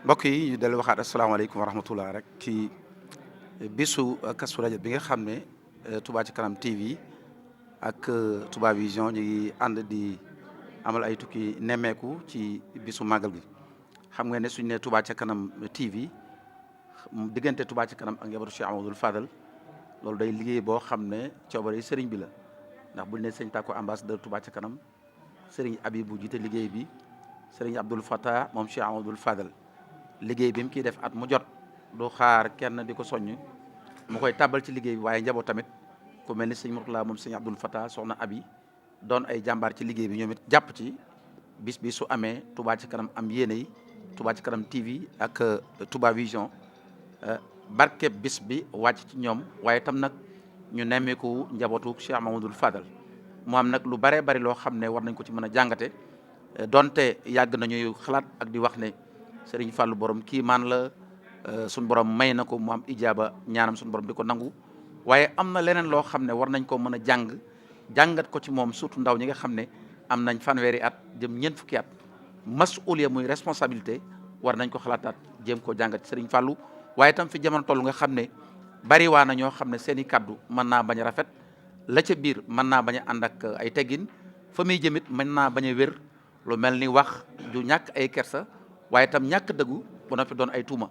mbokk yi ñu dellu waxaat asalaamaaleykum wa rahmatullah rek ci bisu Kazu Rajab bi nga xam ne Touba ci kanam TV ak Touba Vision ñu ngi ànd di amal ay tukki nemmeeku ci bisu màggal gi. xam nga ne suñu ne Touba ci kanam TV diggante Touba ci kanam ak njabootu Cheikh Amadou Fadal loolu day liggéey boo xam ne coobare sëriñ bi la ndax buñ ne sëñ Tako ambassadeur Touba ci kanam sëriñ Abibou jiite liggéey bi sëriñ Abdoul Fattah moom Cheikh Amadou Fadal liggéey bi mu kiy def at mu jot du xaar kenn di ko soññ mu koy tàbbal ci liggéey bi waaye njaboot tamit ku mel ni sëñ Mourtala moom sëñ Abdoul Fattah soxna Abi doon ay jàmbaar ci liggéey bi ñoom it jàpp ci bis bi su amee Touba ci kanam am yéene yi Touba ci kanam TV ak Touba Vision barkeb bis bi wàcc ci ñoom waaye tam nag ñu nemmeeku njabootu Cheikh Mamadou Fadal mu am nag lu baree bari loo xam ne war nañ ko ci mën a jàngate donte yàgg nañuy xalaat ak di wax ne Serigne Fallou borom kii maan la suñ borom may na ko mu am ijaaba ñaanam suñ borom di ko nangu waaye am na leneen loo xam ne war nañ ko mën a jàngat ko ci moom surtout ndaw ñi nga xam ne am nañ fanweeri at jëm ñeent fukki at masuliya muy responsabilité war nañ ko xalaataat jéem koo jàngat ci Serigne Fallou waaye tam fi jamono toll nga xam ne bari waa na ñoo xam ne seen i kaddu mën naa bañ a rafet la ca biir mën naa bañ a ànd ak ay teggin fa muy jëmit mën naa bañ a wér lu mel ni wax ju ñàkk ay kersa waaye tam ñàkk dëggu ba noppi doon ay tuuma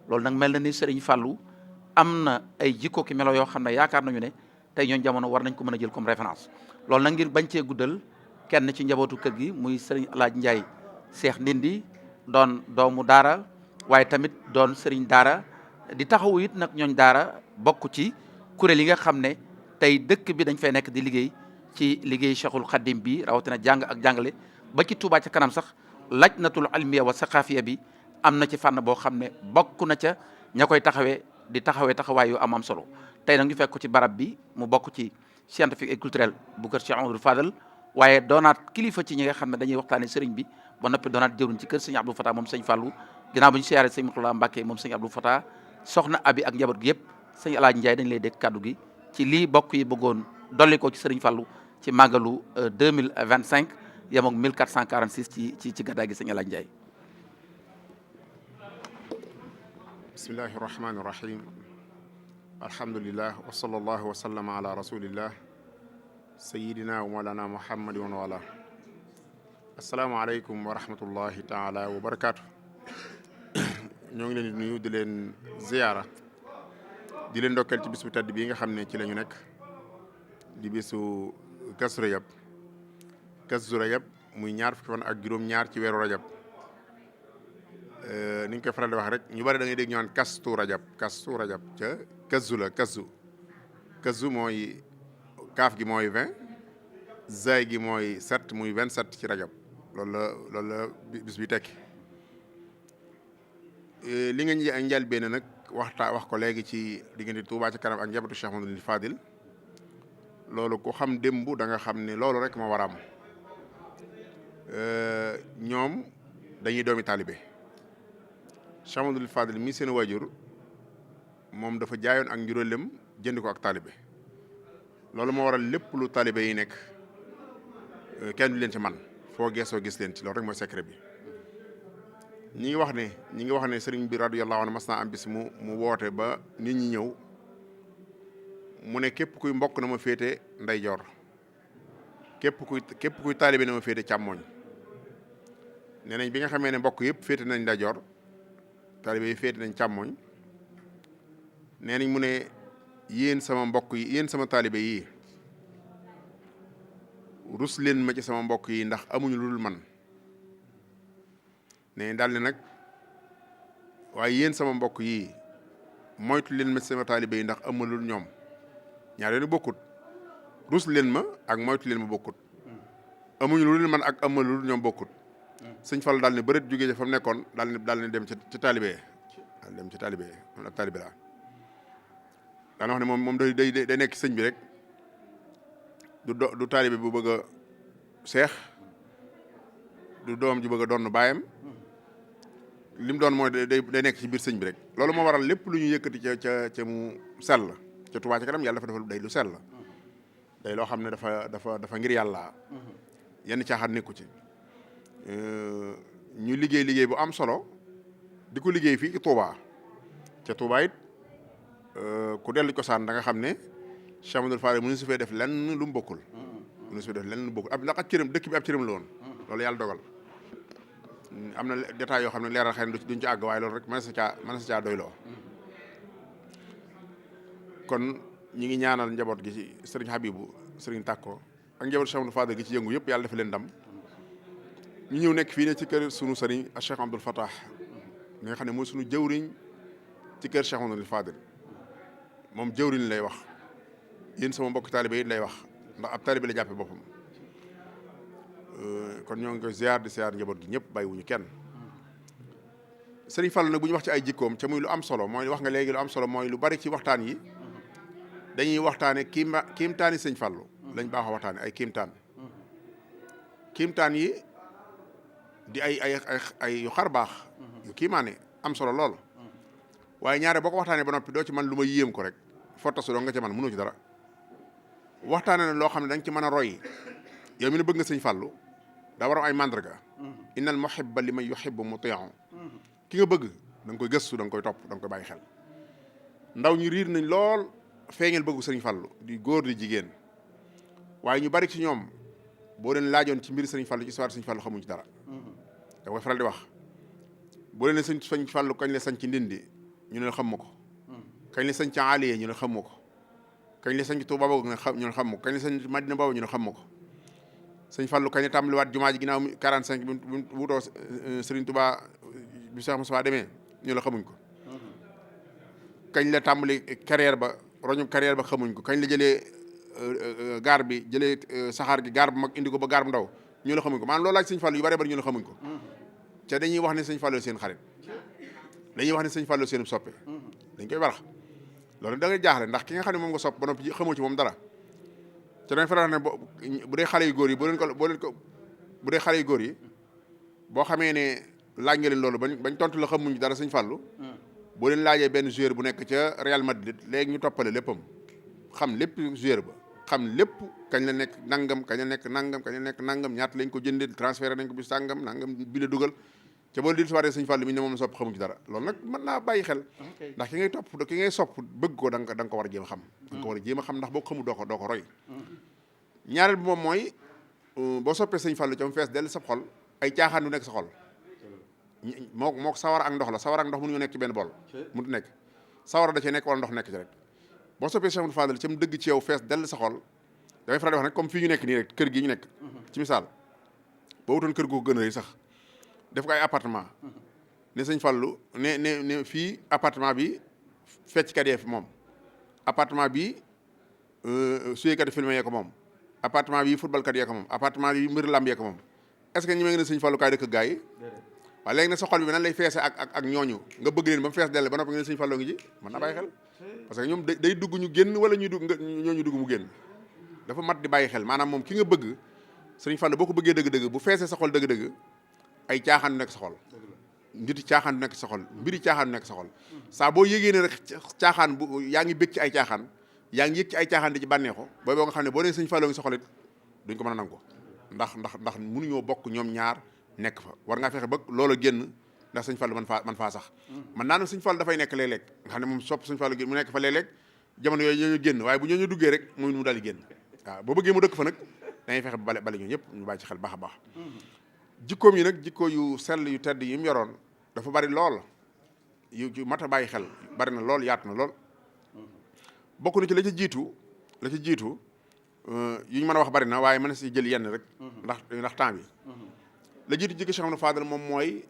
loolu nag mel na ni Serigne Fallou am na ay jikko ki melo yoo xam ne yaakaar nañu ne tey ñoom jamono war nañ ko mën a jël comme référence loolu nag ngir bañ cee guddal kenn ci njabootu kër gi muy Serigne Alaaji Ndiaye Cheikh Ndindi doon doomu daara waaye tamit doon Serigne daara di taxawu it nag ñooñ daara bokk ci kuréel yi nga xam ne tey dëkk bi dañ fay nekk di liggéey ci liggéey Cheikhul Khadim bi rawatina jàng ak jàngale ba ci Touba ca kanam sax lajnatul almiya wa saqafiya bi am na ci fànn boo xam ne bokk na ca ña koy taxawee di taxawaay yu am solo tey nag ñu fekk ko ci barab bi mu bokk ci scientifique et culturel bu kër Cheikh Amadou Fadal waaye doonaat kilifa ci ñi nga xam ne dañuy waxtaane sëriñ bi ba noppi doonaat jëruñ ci kër sëñ Abdou Fatah moom sëñ Fallou ginnaaw bu ñu siyaaree sëñ Mourtala Mbacke moom sëñ Abdou Fatah soxna Abi ak njaboot gi yëpp sëñ Alaaji Ndiaye dañ lay dégg kaddu gi ci lii bokk yi bëggoon dolli ko ci sëriñ Fallou ci màggalu 2025 yem ak 1446 ci gàddaay gi sëñ Alaaji Ndiaye. bismillahi rahmani rahim alhamdulillah wa sallallahu wa sallama ala rasulillah sayidina wa mawlana muhammadin wa ala asalaamaaleykum wa rahmatullahi taala wa barakaatu. ñoo ngi leen di nuyu di leen ziyaara di leen ndokkeel ci bis bu tedd bii nga xam ne ci la ñu nekk di bisu Kazu Rajab. Kazu Rajab muy ñaar fukki fan ak juróom-ñaar ci weeru rajab ni ñu koy faral di wax rek ñu bari da ngay dégg ñu naan Kazu Rajab ca Kazu la Kazu mooy kaaf gi mooy 20 zaay gi mooy 7 muy 27 ci rajab loolu la bis bi tekki. li nga njëlbéen nag wax ko léegi ci diggante Touba ci kanam ak njabootu Cheikh Mamadou Fadil loolu ku xam démb da nga xam ne loolu rek moo war a am ñoom dañuy doomi taalibe Cheikh Mamadou Fadil mi seen waajur moom dafa jaayoon ak njuróolem jënd ko ak taalibe loolu moo waral lépp lu taalibe yi nekk kenn du leen ci man foo geesoo gis leen ci loolu rek mooy secret bi. ñi ngi wax ne sëriñ bi radiyallahu anhu mas naa am bis mu woote ba nit ñi ñëw mu ne képp kuy mbokk na ma féete ndeyjoor képp kuy taalibe na ma féete càmmooñ nee nañ bi nga xamee ne mbokk yëpp féete nañ ndeyjoor taalibe yi féete nañ càmmooñ nee nañ mu ne yéen sama mbokk yi yéen sama taalibe yi rus leen ma ci sama mbokk yi ndax amuñu lu dul man ne daal ne nag waaye yéen sama mbokk yi moytu leen ma ci sama taalibe yi ndax amuñu lu dul ñoom ñaar yoonu bokkut rus leen ma ak moytu leen ma bokkut amuñu lu dul man ak amuñu lu dul ñoom bokkut sëñ Fall daal ne bëreet jógee fa mu nekkoon daal ne dem ci taalibe daal dem ci taalibe moom ab taalibe laa daana wax ne moom day nekk sëñ bi rek du taalibe bu bëgg a seex du doom ju bëgg a doon baayam li mu doon mooy day nekk ci biir sëñ bi rek loolu moo waral lépp lu ñu yëkkati ca mu sell ca Touba ca kanam yàlla dafa defal day lu sell day loo xam ne dafa ngir yàlla yenn caaxaan nekku ci ñu liggéey bu am solo di ko liggéey fii ci Touba ca Touba it ku dellu cosaan da nga xam ne Cheikh Amadou Fall mënu su fee def lenn lu mu bokkul mënu su fee def lenn lu mu bokkul ndax ak cëram dëkk bi ab cëram la woon loolu yàlla dogal am na détails yoo xam ne leeral xëy na duñ ci àgg waaye loolu rek mën na sa caa doyloo kon ñi ngi ñaanal njaboot gi ci sëriñ Habibou sëriñ Takko ak njaboot Cheikh Amadou Fall gi ci yëngu yëpp yàlla dafa leen ndam ñu ñëw nekk fii ne ci kër sunu sëriñ ak Cheikh Abdoul Fattah mi nga xam ne mooy sunu jëwriñ ci kër Cheikh Amadou Fadil moom jëwriñ lay wax yéen sama mbokk taalibe yi lay wax ndax ab taalibe la jàppe boppam kon ñoo ngi koy ziar di ziar njaboot gi ñëpp bàyyiwuñu kenn sëriñ Fall nag bu ñu wax ci ay jikkoom ca muy lu am solo mooy wax nga léegi lu am solo mooy lu bari ci waxtaan yi dañuy waxtaane kiimtaani sëñ Fallu lañ baaxoo waxtaane ay kiimtaan yi di ay yu xar baax yu kiimaane am solo lool waaye ñaare boo ko waxtaanee ba noppi doo ci man lu ma yéem ko rek fottasu doo nga ci man mënoo ci dara waxtaane na loo xam ne da nga ci mën a roy yow mi ne bëgg nga sëñ Fallu daa war am ay mandarga innal muhibba liman yuhibbu muti'u ki nga bëgg da nga koy gëstu da nga koy topp da nga koy bàyyi xel ndaw ñi riir nañ lool feeñal bëggu sëñ Fallu di góor di jigéen waaye ñu bari ci ñoom boo leen laajoon ci mbir sëñ Fallu ci histoire sëñ Fallu xamuñ ci dara da koy faral di wax boo leen ne sëñ Fallu kañ la sañ ci ndindi ñu ne xam ma ko kañ la sañ ci Aliya ñu ne xam ma ko kañ la sañ ci Tuuba boobu ñu ne xam ma ko kañ la sañ ci Madina boobu ñu ne xam ma ko sëñ Fallu kañ la tàmbaliwaat jumaa ji ginnaaw 45 bi mu wutoo Sëriñ Tuuba bi Cheikh Moussa demee ñu la xamuñ ko kañ la tàmbali carrière ba roñu carrière ba xamuñ ko kañ la jëlee gaar bi jëlee saxaar gi gaar bu mag indi ko ba gaar bu ndaw ñu la xamuñ ko maanaam loolu laaj sëñ Fallu yu bari bari ñu la xamuñ ko ca dañuy wax ne sëñ Fallu seen xarit dañuy wax ne sëñ Fallu seen soppe dañ koy barax loolu da ngay jaaxle ndax ki nga xam ne moom nga sopp ba noppi xamoo ci moom dara ca dañ faral ne bu dee xale yu góor yi bu dee xale yu góor yi boo xamee ne laaj nga leen loolu bañ tontu la xamuñ dara sëñ Fallu boo leen laajee benn joueur bu nekk ca Real Madrid léegi ñu toppale léppam xam lépp joueur ba xam lépp kañ la nekk nangam kañ la nekk nangam kañ la nekk nangam ñaata lañ ko jëndee transféré nañ ko bis sàngam nangam bi la dugal ca boolu di soirée sëñ Fallu mi ne moom sopp xamuñ ci dara loolu nag mën naa bàyyi xel ndax ki ngay topp ki ngay sopp bëgg ko da nga ko war a jéem a xam da nga ko war a jéem a xam ndax boo ko xamul doo ko roy ñaareel bi moom mooy boo soppee sëñ Fallu ca mu fees dell sa xol ay caaxaan du nekk sa xol moo sawar ak ndox la sawar ak ndox mënuñu nekk ci benn bool mënut nekk sawar da cee nekk wala ndox nekk ci rek boo soppee Cheikh Amadou Fadal ca mu dëgg ci yow fees dell sa xol damay faral di wax nag comme fii ñu nekk nii rek kër gi ñu nekk ci misaal boo wutoon kër gu ko gën a rëy sax def ko ay appartement ne sëñ Fallu ne fii appartement bi fecckat yee fi moom appartement bi suykat yi filmé yee ko moom appartement bi footballkat yee ko moom appartement bi mbir lamb yee ko moom est-ce que ñi ngi ne sëñ Fallu kaay dëkk gaa yi waaye léegi nag sa xol bi nan lay feese ak ñooñu nga bëgg leen ba mu fees dell ba noppi nga ne sëñ Fallu ngi ji mën naa bàyyi xel parce que ñoom day dugg ñu génn wala ñuy dugg ñooñu dugg mu génn dafa mat di bàyyi xel maanaam moom ki nga bëgg sëñ Fallu boo ko bëggee dëgg-dëgg bu feesee sa xol dëgg-dëgg ay caaxaan du nekk sa xol mbiri caaxaan du nekk sa xol mbiri caaxaan du nekk sa xol saa boo yëgee ne rek caaxaan bu yaa ngi bëgg ci ay caaxaan yaa ngi yëg ci ay caaxaan di ci bànneexu booy boo nga xam ne boo nee sëñ Fallu ngi sa xol it duñ ko mën a nangu ndax mënuñoo bokk ñoom ñaar nekk fa war ngaa fexe ba loolu génn ndax sëñ Fallu man faa sax man naa ne sëñ Fallu dafay nekk léeg-léeg nga xam ne moom sopp sëñ Fallu mu nekk fa léeg-léeg jamono yooyu ñoo génn waaye bu ñoo ñu duggee rek mu daal di génn waaw boo bëggee mu dëkk fa nag dangay fexe bale bale ñu ñëpp ñu bàyyi ci xel baax a baax jikkoom yi nag jikko yu sell yu tedd yi mu yoroon dafa bari lool yu mat a bàyyi xel bari na lool yaatu na lool bokk na ci la ca jiitu yu ñu mën a wax bari na waaye mën na si jël yenn rek ndax temps bi la jiitu jikko Cheikh Amadou Fadal moom mooy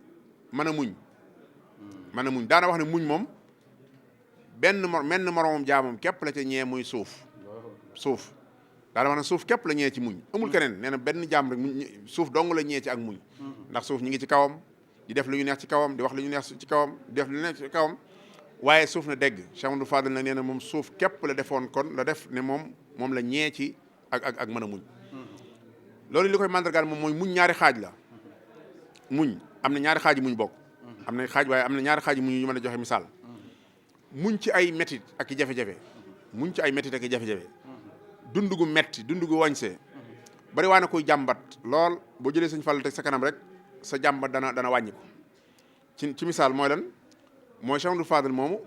mën a muñ daana wax ne muñ moom menn moromam jaamam képp la ca ñee muy suuf daana wax ne suuf képp la ñee ci muñ amul keneen nee na benn jaam rek suuf dong la ñee ci ak muñ ndax suuf ñi ngi ci kawam di def lu ñu neex ci kawam di wax lu ñu neex ci kawam di def lu ñu neex ci kawam waaye suuf na dégg Cheikh Amadou Fadal nag nee na moom suuf képp la defoon kon la def ne moom la ñee ci ak mën a muñ loolu li koy mandargaal moom mooy muñ ñaari xaaj la muñ am na ñaari xaaj muñ bokk am na xaaj waaye am na ñaari xaaj muñ ñu mën a joxe misaal muñ ci ay métit ak i jafe-jafe muñ ci ay métit ak i jafe-jafe dund gu metti dund gu wañse bari waa na koy jàmbat lool boo jëlee Sëñ Fallu teg sa kanam rek sa jàmbat dana wàññi ko ci misaal mooy lan mooy Cheikh Amadou Fadal moomu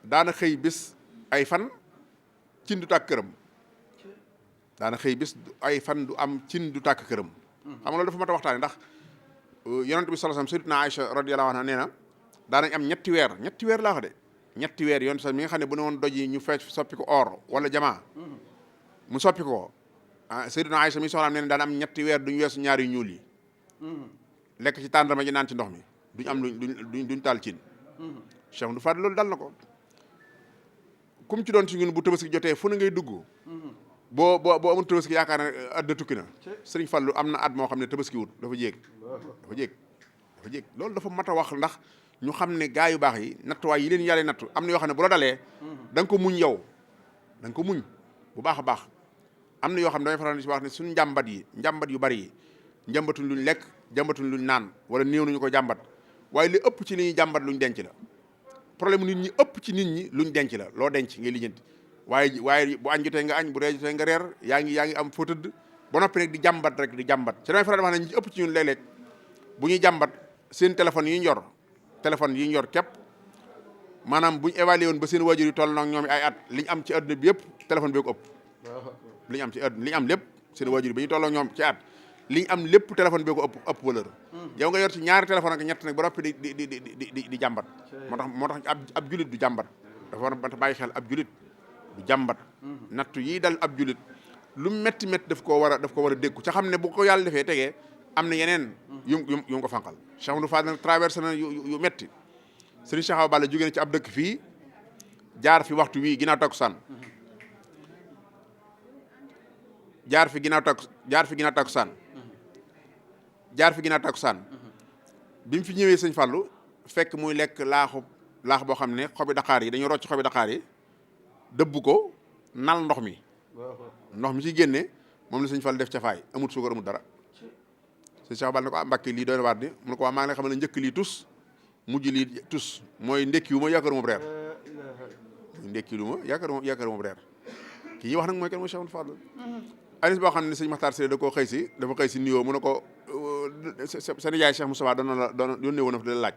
daana xëy bis ay fan cin du tàkk këram daana xëy bis ay fan du am cin du tàkk këram xam nga loolu dafa mat a waxtaane ndax yonent bi sallallahu alayhi wasallam sayyidatuna Aïcha radiyallahu anha nee na daanañ am ñetti weer laa wax de ñetti weer yoon sax mi nga xam ne bu ne woon doj yi ñu fecc soppi ko or wala jamaa mu soppi ko sayyidatuna Aïcha mi soxnaam nee na daan am ñetti weer duñ weesu ñaari ñuul yi lekk ci tàndarma ji naan ci ndox mi duñ am duñ taal cin Cheikh Amadou Fadal loolu dal na ko kum ci doon ci ñun bu tabaski jotee fu na ngay dugg boo amul tabaski yaakaar ne àdduna tukki na Sëriñ Fallu am na at moo xam ne tabaski wut dafa jéeg loolu dafa mat a wax ndax ñu xam ne gaa yu baax yi nattuwaay yi leen yàlla nattu am na yoo xam ne bu la dalee da nga ko muñ yow da nga ko muñ bu baax a baax am na yoo xam ne damay faral di wax ne suñu njàmbat yu bari yi njàmbatuñ luñ lekk jàmbatuñ luñ naan wala néew nañu ko jàmbat waaye li ëpp ci li ñuy jàmbat luñ denc la problème nit ñi ëpp ci nit ñi luñ denc la loo denc ngay lijjanti waaye bu añ jotee nga añ bu reer jotee nga reer yaa ngi am foo tëdd ba noppi nag di jàmbat ci damay faral di wax ne ñi ëpp ci ñun léeg-léeg bu ñuy jàmbat seen téléphone yi ñu yor képp maanaam bu ñu évalué woon ba seen waajur yi toll nag ñoom ay at li ñu am ci adduna bi yëpp téléphone bi ko ëpp li ñu am ci adduna li ñu am lépp seen waajur yi ba ñu toll ak ñoom ci at li ñu am lépp téléphone bi ko ëpp valeur yow nga yor ci ñaari téléphone ak ñett nag ba noppi di jàmbat moo tax ab julit du jàmbat dafa war a bàyyi xel ab julit du jàmbat nattu yi dal ab julit lu métti daf ko war a dékku ca xam ne bu ko yàlla defee tegee am na yeneen yu ko fanqal Cheikh Amadou Fadal traversé na yu métti Serigne Cheikh Awa Balla jóge na ci ab dëkk fii jaar fi waxtu wii ginnaaw takkusaan jaar fi ginnaaw takkusaan bi mu fi ñëwee Sëñ Fallu fekk muy lekk laax boo xam ne xobi daqaar yi dañu rocc xobi daqaar yi dëbb ko nal ndox mi ci génne moom la Sëñ Fallu def ca faay amut suukar amut dara Sëñ Cheikh Balla ne ko Mbàkke lii doy na waar di mu ne ko waa maa ngi lay xam ne njëkk lii tus mujj lii tus mooy ndekki wu ma yaakaar moom reer kii ñuy wax nag mooy kan mooy Cheikh Amadou Fadal anis boo xam ne sëñ Maxtaar Sële dafa xëy si nuyoo mu ne ko sa nijaay Cheikh Moustapha doon yónnee woon na fa di la laaj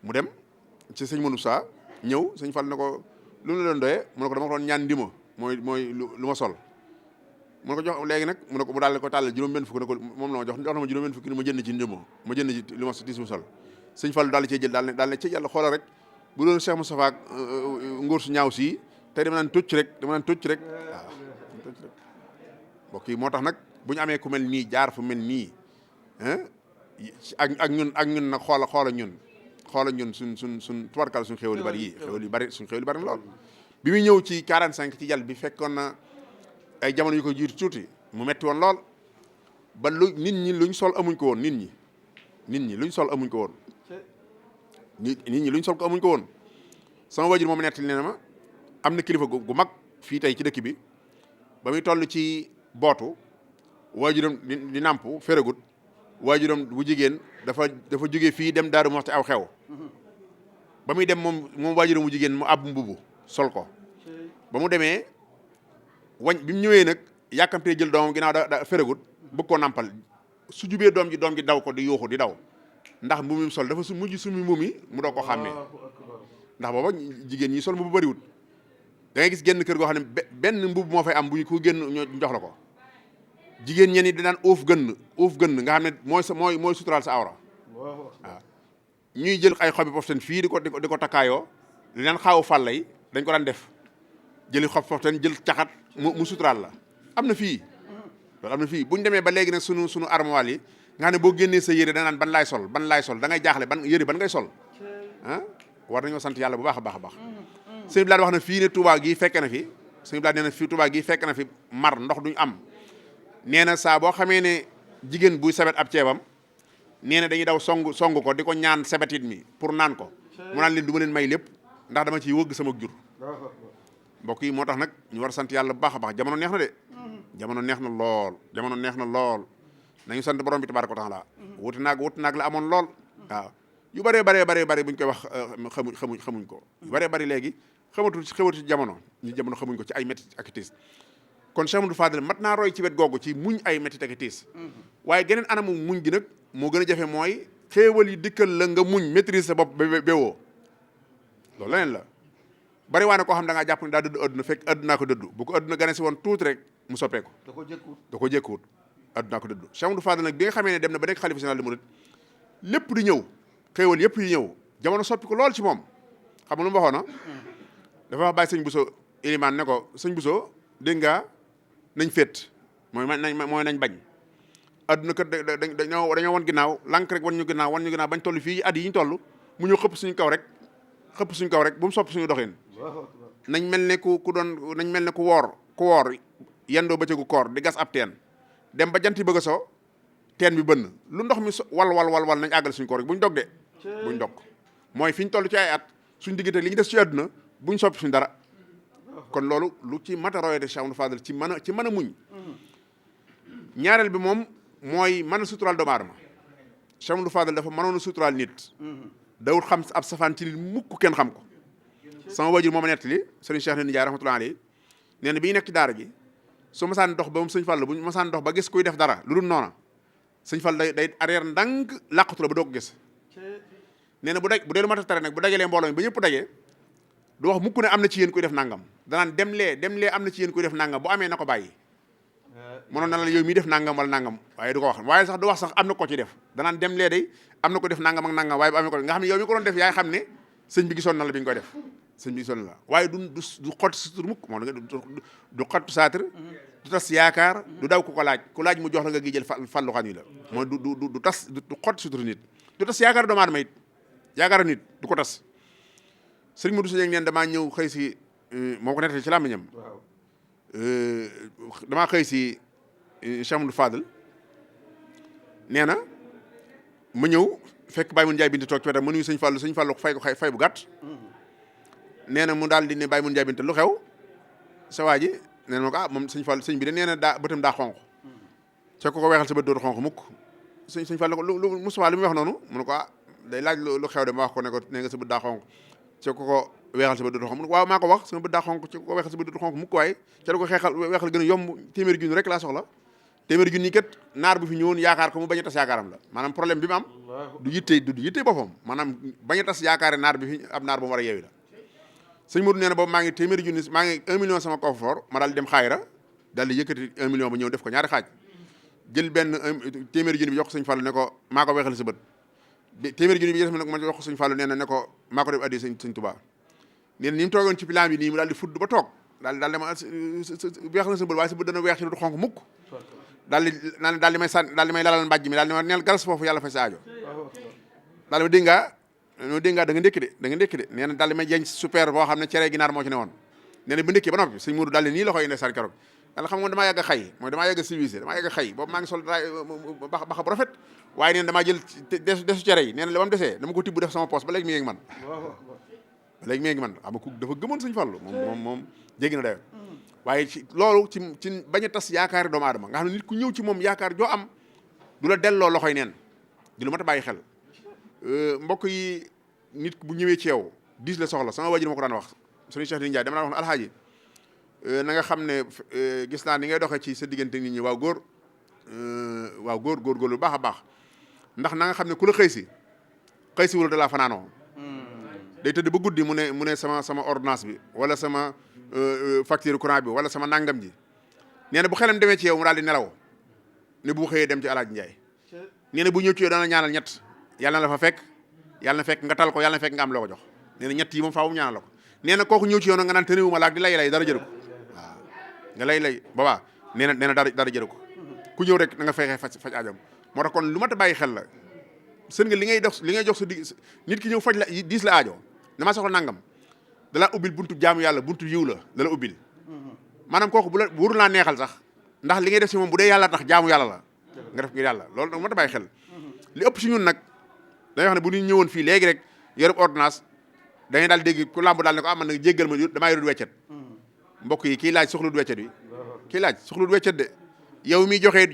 mu dem ci sëñ Moussa ñëw sëñ Fall ne ko lu mu la doon doyee mu ne ko dama ko doon ñaan ndima mooy lu ma sol mu ne ko jox léegi nag mu ne ko mu daal ko tàllal juróom-benn fukk ne ko moom la ma jox na ma juróom-benn fukk ni ma jënd ci ndima ma jënd ci li ma tiis mu sol sëñ Fall daal di cee jël daal ne ci yàlla xoolal rek bu doon Cheikh Moustapha ak ngóor su ñaaw sii tey dama naan tocc rek waaw mbokk yi moo tax nag bu ñu amee ku mel nii jaar fu mel nii ak ñun nag xoola ñun suñ tubarkal suñ xéwal yu bari suñ xéwal yu bari lool bi muy ñëw ci 45 ci jal bi fekkoon na ay jamono yu ko jiitu tuuti mu metti woon lool ba nit ñi luñ sol amuñ ko woon nit ñi luñ sol amuñ ko woon nit ñi luñ sol ko amuñ ko woon sama wajur moom nettali nee na ma am na kilifa gu mag fii tey ci dëkk bi ba muy toll ci bootu waajuram di nàmp férégut waajuram bu jigéen dafa jógee fii dem Daaru Muxti aw xew ba muy dem moom waajuram bu jigéen mu àbb mbubu sol ko ba mu demee bi mu ñëwee nag yàkkamtee jël doomam ginnaaw da férégut bëgg koo nàmpal su jubee doom ji daw ko di yuuxu di daw ndax mbubu mi sol dafa mujj sumi mbubu mi mu doo ko xàmmee ndax booba jigéen ñi sol mbubu bëriwut da ngay gis génn kër goo xam ne benn mbubb moo fay am bu ku génn ñu jox la ko jigéen ñenn ñi dinaan uuf gën nga xam ne mooy suturaal sa awra waaw ñuy jël ay xobi poften fii di ko takkaayoo li naan xaawu fàlla yi dañ ko daan def jëli xob poften jël caxat mu suturaal la am na fii loolu am na fii bu ñu demee ba léegi nag sunu armoire yi nga xam ne boo génnee sa yére da naan ban laay sol da ngay jaaxle ban yére ban ngay sol ah war nañoo sant yàlla bu baax a baax a baax sëñ Bilane wax na fii ne Touba gii fekk na fi sëñ Bilane nee na fii Touba gii fekk na fi mar ndox duñ am nee na saa boo xamee ne jigéen buy sebet ab ceebam nee na dañuy daw song ko di ko ñaan sebetit mi pour naan ko mu naan leen du ma leen may lépp ndax dama ciy wëgg sama jur mbokk yi moo tax nag ñu war a sant yàlla bu baax a baax jamono neex na de jamono neex na lool nañu sant borom bi tabaaraka wa taala wuti naag la amoon lool waaw yu bëree bëree buñ koy wax xamuñ ko yu bëree bëri léegi xewatu ci jamono xamuñ ko ci ay métti ak tiis kon Cheikh Amadou Fadel mat naa roy ci wet googu ci muñ ay métti ak tiis waaye geneen anamu muñ gi nag moo gën a jafe mooy xéewal yi dikkal la nga muñ maîtrise sa bopp bewoo loolu leneen la bari waa ne koo xam da ngaa jàpp ne daa dëdd adduna fekk addunaa ko dëddu bu ko adduna gane si woon tuuti rek mu soppeeku da ko jékkuwut addunaa ko dëddu Cheikh Amadou Fadel nag bi nga xamee ne dem na ba nekk xalifa général des mourides lépp di ñëw xéewal yëpp yi ñëw jamono soppi ko lool ci moom xam nga lu mu waxoon na dafa wax bàyyi sëñ Bousso Ilimaan ne ko sëñ Bousso dégg nga nañ féet mooy nañ bañ adduna kat dañoo wan ginnaaw lànk rek wan ñu ginnaaw bañ toll fii at yi ñu toll mu ñëw xëpp suñu kaw rek bu mu soppi suñu doxin nañ mel ne nañ mel ne ku woor yendoo bëccëgu koor di gas ab teen dem ba jant yi bëgg a so teen bi bënn lu ndox mi wal nañ àggale suñu koor rek buñ dog de buñ dog mooy fi ñu toll ci ay at suñ diggante li ñu des ci àdduna buñ soppi suñu dara kon loolu lu ci mat a royate Cheikh Amadou Fadel ci mën a muñ ñaareel bi moom mooy mën a suturaal doomu aadama Cheikh Amadou Fadel dafa mënoon a suturaal nit dawul xam ab safaan ci nit mukk kenn xam ko sama wajur moo ma nettali sëriñ Cheikh Ndiaye rahmatullahi alayhi nee na bi ñu nekk ci daara ji su masaan dox ba moom sëñ Fall bu ñu masaan dox ba gis kuy def dara lu dul noona sëñ Fall day arrière ndànk làqatu la ba doo ko gis nee na bu dee lu mat a tere nag bu dajalee mbooloo mi ba ñëpp daje du wax mukk ne am na ci yéen kuy def nangam danaan dem lee am na ci yéen kuy def nangam bu amee na ko bàyyi mënoon na la yow mii def nangam wala nangam waaye du ko wax waaye sax du wax sax am na ko ci def danaan dem lee day am na ko def nangam ak nangam waaye bu amee ko nga xam ne yow mi ko doon def yaay xam ne sëñ bi gisoon na la bi ñu koy def sëñ bi gisoon na la waaye du xott sutur mukk moo du xottu saatir du tas yaakaar du daw ku laaj mu jox la nga gi jël fallu xan yi la mooy du tas du xott sutur nit du tas yaakaar doomu aadama it yaakaar nit du ko tas sëriñ Modou Seye neen damaa ñëw xëy si moo ko nettali ci làmmiñam damaa xëy si Cheikh Amadou Fadel nee na ma ñëw fekk Baye Mun Njaay Binta toog ci wetam ma nuyu sëñ Fallu fay bu gàtt nee na mu daal di ne Baye Mun Njaay Binta lu xew sa waa ji nee na ma ko moom sëñ bi de nee na bëtam daa xonq ca ko weexal sa bët dootu xonq mukk sëñ Fallu ko lu Moustapha li muy wax noonu mu ne ko day laaj lu xew de ma wax ko ne ko nee nga sa bët daa xonq ca ko weexal sa bët dootu xonq mu ne ko waaw maa ko wax sama bët daa xonq ca ko weexal sa bët dootu xonq mukk waaye ca da ko weexal gën a yomb téeméeri junni rek laa soxla téeméeri junni kat naar bu fi ñëwoon yaakaar ko mu bañ a tas yaakaaram la maanaam problème bi mu am du yitte boppam maanaam bañ a tas yaakaare naar bi fi ab naar bu mu war a yeewi la sëñ Modou nee na boobu maa ngi téeméeri junni maa ngi 1 million sama coffre-fort ma daal di dem xaayra daal di yëkkati 1 million ba ñëw def ko ñaari xaaj jël benn téeméeri junni bi jox ko sëñ Fallu ne ko maa ko weexal sa bët téeméeri junni bi des ma jox ko sëñ Fallu nee na ne ko maa ko def addi sëñ Touba nee na ni mu toogoon ci plan bi nii mu daal di fudd ba toog daal dama weex na sa bët waaye sa bët dana weex ci du xonk mukk daal di may lalal mbàjj mi daal di ma neel galas foofu yàlla fay sa aajo daal di ma dégg nga da nga ndékki de nee na daal di may jeñ super boo xam ne cere ginaar moo ci ne woon nee na ba ndékki ba noppi sëñ Modou daal di nii la koy inde sar keroog daal xam nga damaa yàgg a xay mooy damaa yàgg a civilisé damaa yàgg a xay boobu maa ngi sol baxa bu rafet waaye nee na damaa jël desu cere yi nee na li ma desee dama ko tibb def sama poche ba léegi mi ngi man xam nga ku dafa gëmoon sëñ Fallu moom jéggi na dayo waaye ci loolu ci bañ a tas yaakaari doomu aadama nga xam ne nit ku ñëw ci moom yaakaar joo am du la delloo loxoy neen di lu mat a bàyyi xel mbokk yi nit bu ñëwee ci yow diis la soxla sama wajur ma ko daan wax sëñ Cheikh Ndiaye dama daan wax ne alxaaji na nga xam ne gis naa ni ngay doxee ci sa diggante nit ñi waaw góor lu baax a baax ndax na nga xam ne ku la xëy si wala da laa fanaanoo day tëdd ba guddi mu ne sama ordonnance bi wala sama facture courant bi wala sama nangam ji nee na bu xelam demee ci yow mu daal di nelaw ne bu xëyee dem ci Alaaji Njaay nee na bu ñëw ci yow dana ñaanal ñett yàlla na la fa fekk yàlla na fekk nga tal ko yàlla na fekk nga am loo ko jox nee na ñett yi moom faaw mu ñaanal la ko nee na kooku ñëw ci yow nag nga naan tëniwuma laak di lay dara jëru ko waaw nga lay boobaa nee na dara jëru ko ku ñëw rek da nga fexe faj aajam moo tax kon lu mat a bàyyi xel la sën nga li ngay jox sa nit ki ñëw faj la diis la aajo damaa soxla nangam dalaa ubbil buntu jaamu yàlla buntu yiw la dala ubbil maanaam kooku bu la wóorul naa neexal sax ndax li ngay def si moom bu dee yàlla tax jaamu yàlla la nga def ngir yàlla loolu nag mat a bàyyi xel li ëpp si ñun nag dañuy wax ne bu ñu ñëwoon fii léegi rek yorub ordonnance dañuy daal dégg ku làmb daal ne ko man nag jéggal ma damaa yorul weccet mbokk yi kii laaj soxlut weccet bi kii laaj soxlut weccet de yow mi joxe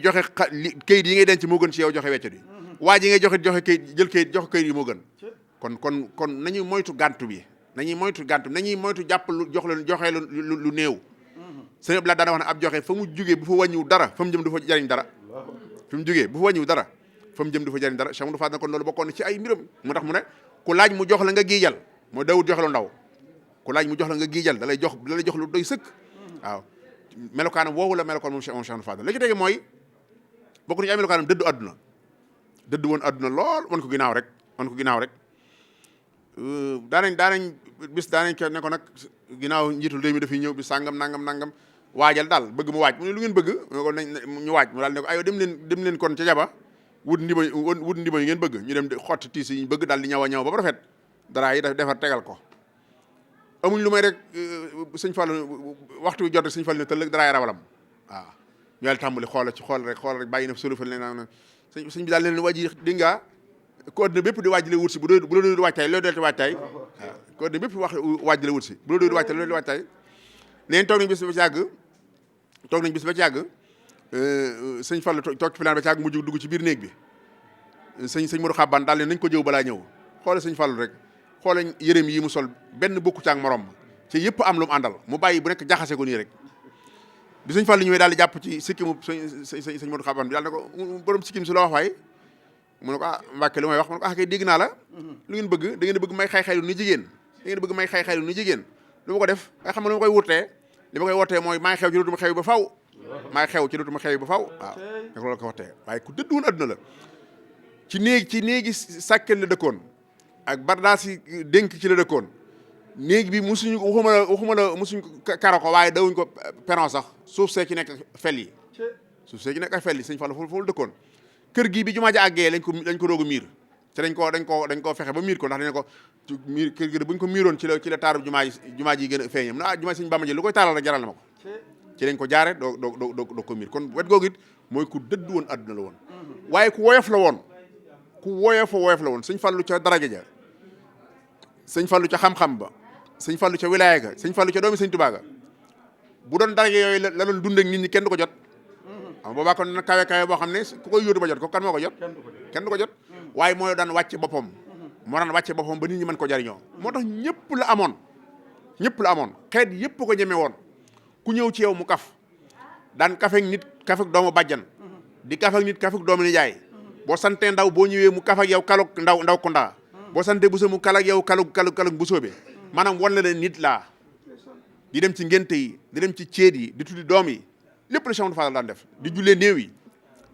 kayit yi ngay denc moo gën ci yow joxe weccet bi waa ji ngay joxe kayit jël kayit joxe kayit yi moo gën kon nañuy moytu gàntu bi nañuy moytu jàpp lu joxe lu néew sëñ Abdoulaye daana wax ne ab joxe fa mu jugee bu fa wàññiwu dara fa mu jëm du fa jariñ dara fi mu jugee bu fa wàññiwu dara fa mu jëm du fa jariñ dara Cheikh Amadou Fadal kon loolu bokkoon na ci ay mbiram mu tax mu ne ku laaj mu jox la nga giijal mooy dawut joxe lu ndaw ku laaj mu jox la nga giijal da lay jox lu doy sëkk waaw melokaanam woowu la melokaan moom Cheikh Amadou Fadal la ci tege mooy bokk na ci ay melokaanam dëdd woon adduna lool wan ko ginnaaw rek daanañ bis daanañ ko ne ko nag ginnaaw njiitul réew mi dafay ñëw bi sàngam nangam waajal daal bëgg mu waaj mu ne lu ngeen bëgg ko ñu waaj mu daal ne ko ayo dem leen kon ca jaba wut ndima yi ngeen bëgg ñu dem xotti tiis yi ñu bëgg daal di ñaw a ñaw ba rafet dara yi defar tegal ko amuñ lu may rek sëñ Fallu waxtu bi jot rek sëñ Fallu ne tëllëg daraay rawalam waaw ñu daal tàmbali xool rek bàyyi na solu fa leen sëñ bi daal leen waaj yi dégg nga ko adduna bépp di waaj la wut si bu la doon waajtaay looy doon waajtaay waaw ko adduna bépp waaj la wut si bu la doon waajtaay looy doon waajtaay neen toog nañ bis ba ci yàgg sëñ Fallu toog ci filaan ba ci yàgg mu dugg ci biir néeg bi sëñ Modou Xaban daal leen nañ ko jëw balaa ñëw xoole sëñ Fallu rek xoole yërëm yi mu sol benn bokku ci ak morom ci yëpp am lu mu àndal mu bàyyi bu nekk jaxase ko nii rek bi sëñ Fallu ñëwee daal di jàpp ci sikkimu sëñ Modou Xaban bi daal ne ko borom sikkim si la wax waay mu ne ko Mbàkke lu may wax mu ne ko kay dégg naa la lu ngeen bëgg da ngeen bëgg may xay-xaylu ni jigéen lu ma ko def nga xam ne lu ma koy wutee li ma koy wootee mooy maa ngi xew ci dootuma xew ba faw waaw nag loolu ko wootee waaye ku dëdd woon adduna la ci néegi sàkkel la dëkkoon ak bardaas yi dénk ci la dëkkoon néeg bi musuñu waxuma la musuñu karo ko waaye dawuñ ko peron sax suuf see ci nekk fel yi sëñ Fallu foofu la dëkkoon kër gii bi jumaa ji àggee lañ ko doog a miir te dañ koo fexe ba miir ko ndax dañ ko miir kër gi buñ ko miiroon ci la taaru jumaa ji gën a feeñam na jumaa Sëñ Bamba ji lu koy taaral rek jaral na ma ko ci lañ ko jaare doo ko miir kon wet googu it mooy ku dëdd woon adduna la woon waaye ku woyof la woon Sëñ Fallu ca daraja ja Sëñ Fallu ca xam-xam ba Sëñ Fallu ca wilaaya ga Sëñ Fallu ca doomi Sëñ Tuubaa ga bu doon daraja yooyu la doon dund ak nit ñi kenn du ko jot xam boobaa kon na kawe boo xam ne ku koy yóotu ba jot ko kan moo ko jot kenn du ko jot waaye mooy daan wàcce boppam ba nit ñi mën ko jariñoo moo tax ñëpp la amoon xeet yëpp ko ñeme woon ku ñëw ci yow mu kaf daan kafek nit kafek doomu bàjjan di kafek nit kafek doomu nijaay boo santee ndaw boo ñëwee mu kafak yow kaluk ndaw ku ndaa boo santee bu sa mu kalak yow kaluk bu soobe maanaam wan la ne nit laa di dem ci ngénte yi di dem ci céet yi di tuddi doom yi lépp la Cheikh Amadou Fadal daan def di jullee néew yi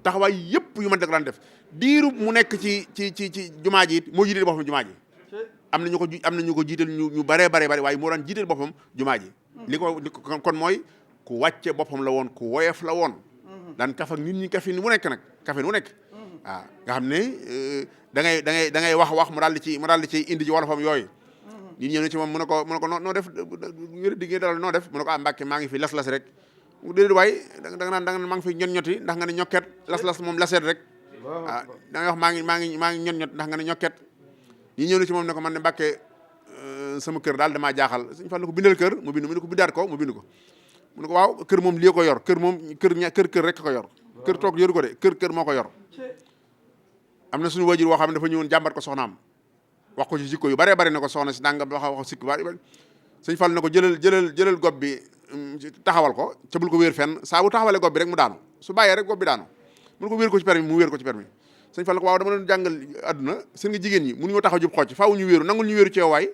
taxawaay yëpp yu man dëgg daan def diiru mu nekk ci jumaa ji it moo jiital boppam jumaa ji am na ñu ko jiital ñu bare waaye moo daan jiital boppam jumaa ji li ko kon mooy ku wàcce boppam la woon ku woyof la woon daan kaf ak nit ñi kafin wu nekk waaw nga xam ne da ngay wax mu daal di ci indi ci wolofam yooyu nit ñëw na ci moom mu ne ko noo def wér digg dalal noo def mu ne ko Mbàkke maa ngi fi las rek déedéet waay da nga naan maa ngi fi ñot-ñoti ndax nga ne ñokket las moom laseet rek waaw da ngay wax maa ngi ñot-ñot ndax nga ne ñokket ñi ñëw na ci moom ne ko man ne Mbàkke sama kër daal damaa jaaxal Sëñ Fallu ko bindal kër mu bind mu ne ko bindaat ko mu bind ko mu ne ko waaw kër moom lii ko yor kër rek ko yor kër toog yoru ko de kër moo ko yor am na suñu wajur woo xam ne dafa ñëwoon jàmbat ko soxnaam wax ko ci jikko yu bare ne ko soxna si nangam wax sikk bari Sëñ Fallu ne ko jëlal gob bi taxawal ko ca bul ko wéer fenn saa bu taxawalee gob bi rek mu daanu su bàyyee rek gob bi daanu mun ko wéer ko ci permi mu wéer ko ci permi sëñ Fall ko waaw dama doon jàngal àdduna seen nga jigéen ñi mënuñoo taxaw jub xocc faaw ñu wéeru nangul ñu wéeru ci yow waay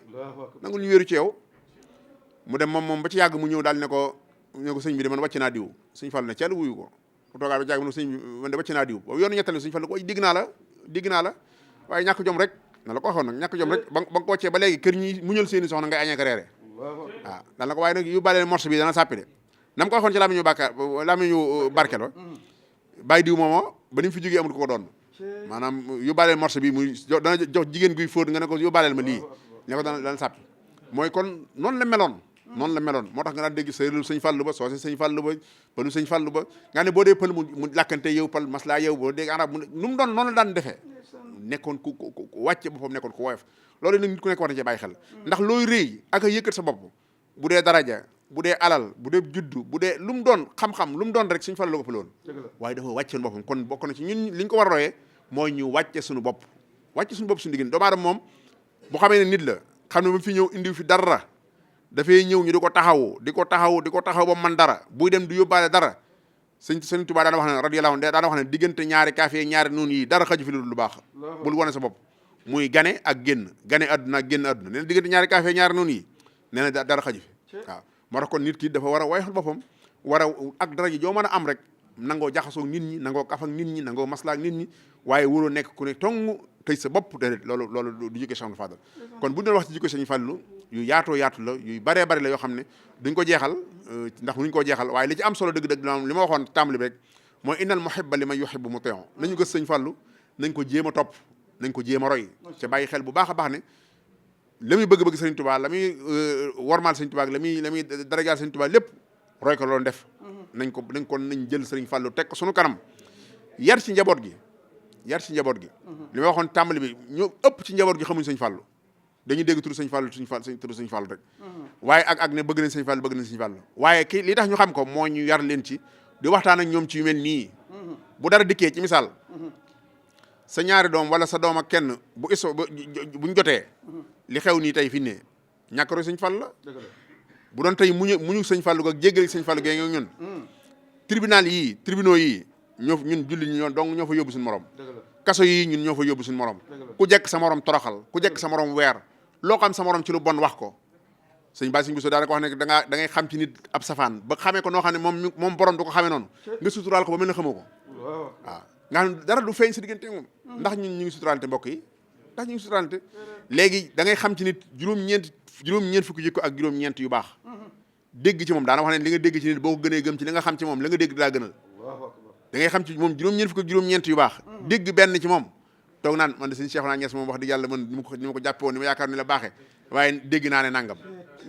nangul ñu wéeru ci yow mu dem moom ba ci yàgg mu ñëw daal ne ko sëñ bi de man wàcc naa diw sëñ Fall ne ceel wuyu ko toogaa ba ci yàgg mu ne sëñ bi man de wàcc naa diw boobu yoonu ñettali sëñ Fall ko digg naa la waaye ñàkk jom rek na la ko waxoon nag ñàkk jom rek ba nga ko wàccee ba léegi kër ñi muñal seeni soxna ngay añee ko reere waaw daal na ko waaye nag yu bàlee morse bi dana sàppi de nam ko waxoon ci lamiñu barkel ba bàyyi diw moomo ba ni mu fi jógee amul ko doon maanaam yóbbaaleel morse bi muy dana jox jigéen guy fóot nga ne ko yóbbaaleel ma lii ne ko dana sàppi mooy kon noonu la meloon moo tax nga daan dégg séeréelu sëñ Fallu ba soose sëñ Fallu ba pëlu sëñ Fallu ba nga ne boo dee pël mu làkkante yow pël maslaa yow boo dégg arab nu mu doon noonu la daan defee nekkoon ku wàcce boppam nekkoon ku woyof loolu nag nit ku nekk war na ci bàyyi xel ndax looy rëy ak a yëkkat sa bopp bu dee daraja bu dee alal bu dee juddu bu dee lu mu doon xam-xam lu mu doon rek sëñ Fallu la ko pëloon waaye dafa wàcce boppam kon bokk na ci ñun li ñu ko war a royee mooy ñu wàcce suñu bopp suñu diggante doomu aadama moom bu xamee ne nit la xam ne ba fi ñëw indiw fi dara dafay ñëw ñu di ko taxaw ba man dara buy dem du yóbbaale dara sëñ Tuubaa daana wax ne radiyallaahu anhu daana wax ne diggante ñaari kaafe ñaari noonu yi dara xaju fi lu baax bul wane sa bopp muy gane ak génn gane àdduna ak génn àdduna nee na diggante ñaari kaafe ñaari noonu yi nee na dara xaju fi waaw moo tax kon nit ki dafa war a woyofal boppam war a ak dara ji joo mën a am rek nangoo jaxasoo nit ñi nangoo kaf ak nit ñi nangoo maslaa ak nit ñi waaye waroo nekk ku ne tong tëj sa bopp déedéet loolu du jikko Cheikh Fadal kon bu ñu doon wax ci jikko Sëñ Fallu yu yaatu la yu baree bari la yoo xam ne duñ ko jeexal ndax nuñ koo jeexal waaye li ci am solo dëgg-dëgg li ma waxoon tàmbali bi rek mooy innal muhibba liman yuhibbu muti'u nañu gës Sëñ Fallu nañ ko jéem a topp nañ ko jéem a roy ca bàyyi xel bu baax a baax ne la muy bëgg-bëgg Sëriñ Tuubaa la muy wormaal Sëriñ Tuubaa la muy darajaal Sëriñ Tuubaa lépp roy ko loolu def nañ jël Sëriñ Fallu teg ko sunu kanam yar ci njaboot gi li ma waxoon tàmbali bi ñu ëpp ci njaboot gi xamuñ Sëñ Fallu dañuy dégg turu Sëñ Fallu turu Sëñ Fallu rek waaye ak ne bëgg nañ Sëñ Fallu waaye kii li tax ñu xam ko moo ñu yar leen ci di waxtaan ak ñoom ci yu mel nii bu dara dikkee ci misaal sa ñaari doom wala sa doom ak kenn buñ jotee li xew nii tey fi ne ñàkk roy Sëñ Fallu la bu doon tey muñu Sëñ Fallu ak jéggali Sëñ Fallu gee ñun tribunaux yii ñun julli ñoo fa yóbbu suñu morom kaso yi ñun ñoo fa yóbbu suñu morom ku jekk sa morom toroxal ku jekk sa morom weer loo xam sa morom ci lu bon wax ko sëñ Ba sëñ Bousso daana ko wax ne da ngay xam ci nit ab safaan ba xamee ko noo xam ne moom borom du ko xamee noonu nga suturaal ko ba mel ne xamoo ko waaw nga xam dara du feeñ sa diggante moom ndax ñun ñu ngi suturaalante mbokk yi ndax ñu ngi suturaalante léegi da ngay xam ci nit juróom-ñeent fukki jikko ak juróom-ñeent yu baax dégg ci moom daana wax ne li nga dégg ci nit boo ko gënee gëm ci li nga xam ci moom la nga dégg daa gënal da ngay xam ci moom juróom-ñeent fukk ak juróom-ñeent yu baax dégg benn ci moom toog naan man de sëñ Cheikh naa Ñas moom wax dëgg yàlla man ni ma ko jàppe woon ni ma yaakaar ni la baaxee waaye dégg naa ne nangam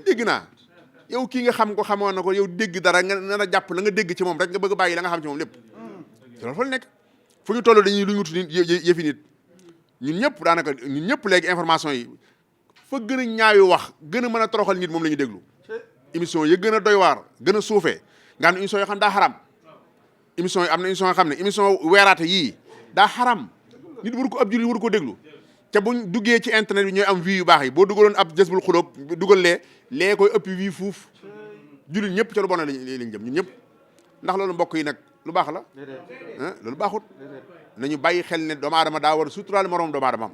dégg naa yow kii nga xam ko xamoon na ko yow dégg dara nga na jàpp la nga dégg ci moom rek nga bëgg bàyyi la nga xam ci moom lépp loolu fa la nekk fu ñu toll dañuy lu ñu wutu nit yëfi nit ñun ñëpp léegi information yi fa gën a ñaayu wax gën a mën a toroxal nit moom la ñuy déglu émission yi gën a doy waar gën a suufee nga xam ne émission yoo xam daa xaram émission yi am na émission yoo xam ne émission weeraate yii daa xaram nit waru ko ab jullit waru ko déglu te buñ duggee ci internet bi ñooy am vie yu baax yi boo dugaloon ab jësbul xulóob dugal lee koy ëpp vie fuuf jullit ñëpp ca lu bon lañ jëm ñun ñëpp ndax loolu mbokk yi nag lu baax la loolu baaxut nañu bàyyi xel ne doomu aadama daa war a suturaal moroom doomu aadama am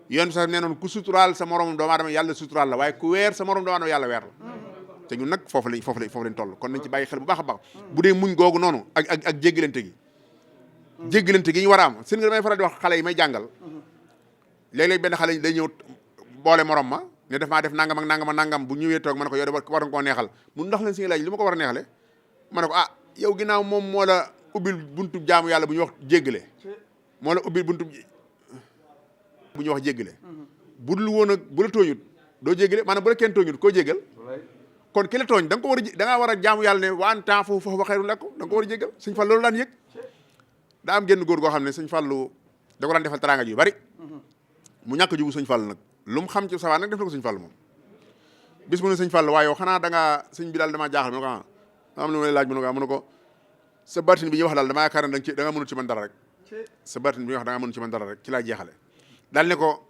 yoon sax nee noon ku suturaal sa moroom doomu aadama yàlla suturaal la waaye ku weer sa moroom doomu aadama yàlla weer la te ñun nag foofu lañ toll kon nañ ci bàyyi xel bu baax a baax bu dee muñ googu noonu ak jéggalante gi ñu war a am seen nga damay faral di wax xale yi may jàngal léeg-léeg benn xale day ñëw boole morom ma ne def maa def nangam ak nangam ak nangam bu ñëwee toog ma ne ko yow de war nga koo neexal mun ndax leen si laaj li ma ko war a neexale ma ne ko yow ginnaaw moom moo la ubbil buntu jaamu yàlla bu ñuy wax jéggale moo la ubbil buntu bu ñuy wax jéggale bu dul woon ak bu la tooñut doo jéggale maanaam bu la kenn tooñut koo jéggal kon ki la tooñ da nga ko war a da ngaa war a jaamu yàlla ne waan temps foofu fa xayrun lakum da nga ko war a jéggal sëñ Fall loolu daan yëg daa am genn góor goo xam ne sëñ Fallu da ko daan defal teraanga yu bari mu ñàkk jubu sëñ Fall nag lu mu xam ci sawaan nag def na ko sëñ Fall moom bis mu ne sëñ Fall waaye yow xanaa da ngaa sëñ bi daal damaa jaaxal mu ne ko am lu ma lay laaj mu ne ko sa batin bi ñuy wax daal damaa yaakaar ne da nga mënul ci man dara rek sa batin bi ñuy wax da nga mënul ci man dara rek ci laa jeexale daal ne ko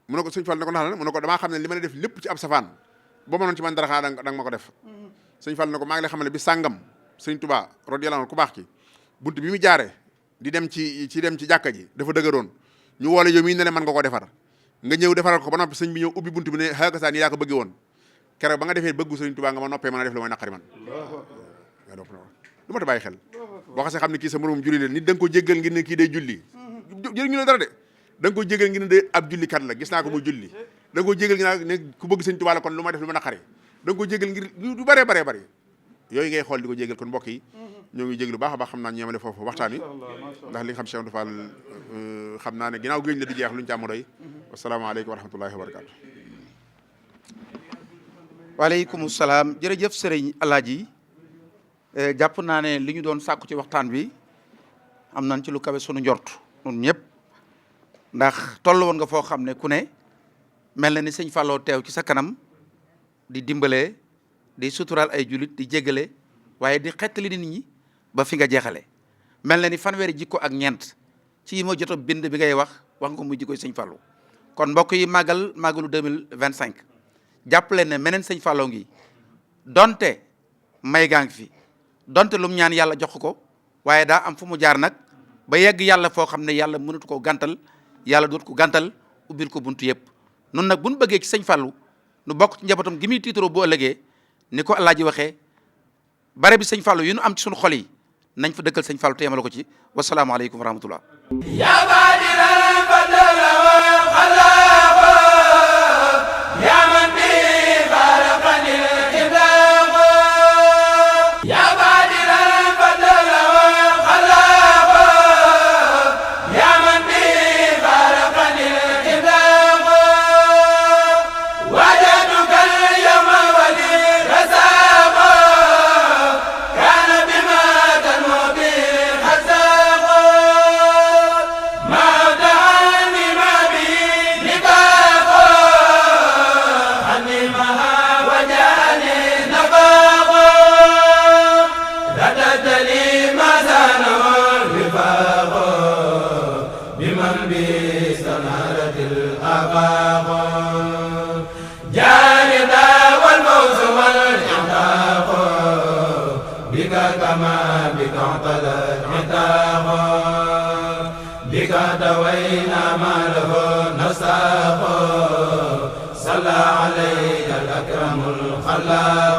mu ne ko sëñ Fall ne ko ndax la mu ne ko damaa xam ne li ma la def lépp ci ab safaan boo mënoon ci man dara xanaa da nga ma ko def sëñ Fall ne ko maa ngi lay xamal ne bi sàngam sëñ Tuubaa radiyallaahu anhu ku baax ki bunt bi mu jaaree di dem ci jàkka ji dafa dëgëroon ñu woole yow mii ne mën nga koo defar nga ñëw defaral ko ba noppi sëñ bi ñëw ubbi buntu bi ne xaakasaan yi yaa ko bëgge woon keroog ba nga defee bëggu Sëriñ Tuubaa nga ma noppee mën a def la mooy naqari man du ma ta bàyyi xel boo xasee xam ne kii sa moroom julli la nit da nga ko jéggal ngir ne kii day julli jëriñu la dara de da nga ko jéggal ngir ne day ab julli kat la gis naa ko muy julli da nga ko jéggal ngir ne ku bëgg Sëriñ Tuubaa la kon lu ma def lu ma naqari da nga ko jéggal ngir du bare yooyu ngay xool di ko jéggal kon mbokk yi ñoo ngi jéglu baax a baax xam naa ñeemale foofu waxtaan wi ndax li nga xam Cheikh Abdou Fall xam naa ne ginnaaw géej la du jeex lu ñu ci am doy wasalaamaaleykum wa rahmatullahi wa barakatu waaleykum salaam jërëjëf sëriñ Alaaji jàpp naa ne li ñu doon sàkku ci waxtaan bi am nañ ci lu kawe sunu njort ñun ñëpp ndax toll woon nga foo xam ne ku ne mel na ni sëñ Fallou teew ci sa kanam di dimbalee di suturaal ay julit di jéggale waaye di xettali nit ñi ba fi nga jeexale mel na ni fanweeri jikko ak ñeent ci yi ma jot a bind bi ngay wax nga ko muy jikkoy sëñ Fallou kon mbokk yi màggalu 2025 jàppale ne meneen sëñ Fallou ngi donte may gaa ngi fi donte lu mu ñaan yàlla jox ko waaye daa am fu mu jaar nag ba yegg yàlla foo xam ne yàlla mënatu ko gàntal yàlla dootu ko gàntal ubbil ko buntu yëpp nun nag bu ñu bëggee ci sëñ Fallou nu bokk ci njabootam gi muy tiitaroo bu ëllëgee ni ko Alaaji waxee bare bi sëñ Fallou yi nu am ci suñu xol yi nañ fa dëkkal sëñ Fallou te yemale ko ci wasalaamaaleykum wa rahmatullah دوينا ما له نساق صلى عليك الأكرم الخلاق